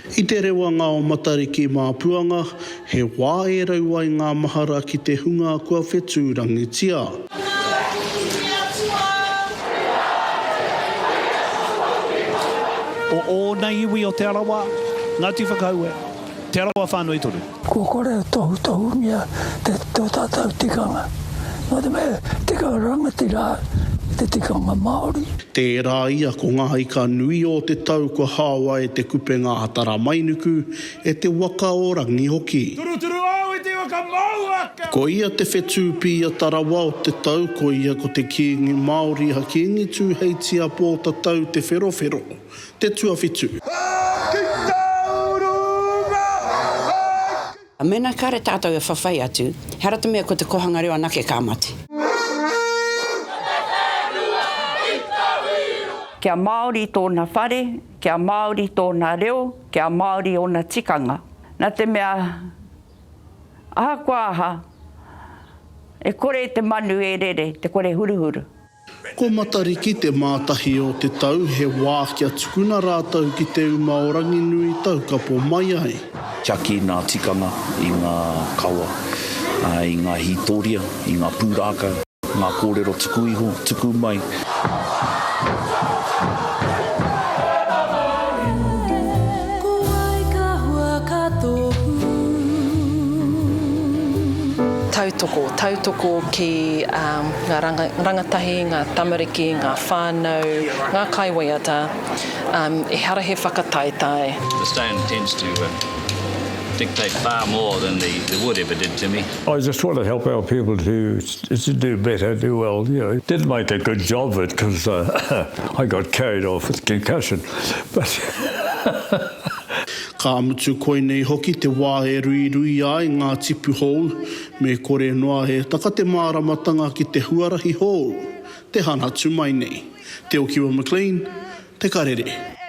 I te rewanga o Matariki mā Puanga, he wā e rau ai ngā mahara ki te hunga kua whetūrangitia. O ōna iwi o Te Arawa, Ngāti Whakaue, Te Arawa whānui tonu. Kua kore e tohutohungia te tō tātou tikanga. Nō te mea, tikanga rangatira te tikanga Māori. Tērā ia ko ngā ika nui o te tau kua haoa e te kupenga a Taramainuku, e te waka o Rangi hoki. Turuturu au i te waka mou ake! Ko ia te whetū pīata rawa o te tau, ko ia ko te Kīngi Māori a Kīngi Tūheitia Pōtatau Te Wherowhero, te tuawhitu. Ki te urunga! Mēnā kāre tātou e whawhai atu, ehara te mea ko te kōhanga reo anake ka mate. Kia Māori tōna whare, kia Māori tōna reo, kia Māori ōna tikanga. Nā te mea, ahakoa aha, e kore te manu e rere, te kore huruhuru. Ko Matariki te mātahi o te tau, he wā kia tukuna rātou ki te uma o Ranginui taukapo mai ai. Tiaki i ngā tikanga, i ngā kawa, i ngā hītoria, i ngā pūrākau, ngā kōrero tuku iho, tuku mai. Ko wai ka hua ka tohu. Tautoko, tautoko ki ngā rangatahi, ngā tamariki, ngā whānau, ngā kaiwaiata, ehara he whakataetae. The stone tends to dictate far more than the the wood ever did to me. I just want to help our people to to do better, do well, you know. Didn't make a good job of it because uh, I got carried off with concussion. But Ka mutu koinei hoki te wā e ruiruia ai ngā tipu hou, me kore noa e taka te māramatanga ki te huarahi hou, te hanatu mai nei. Te Okiwa McLean, Te Karere.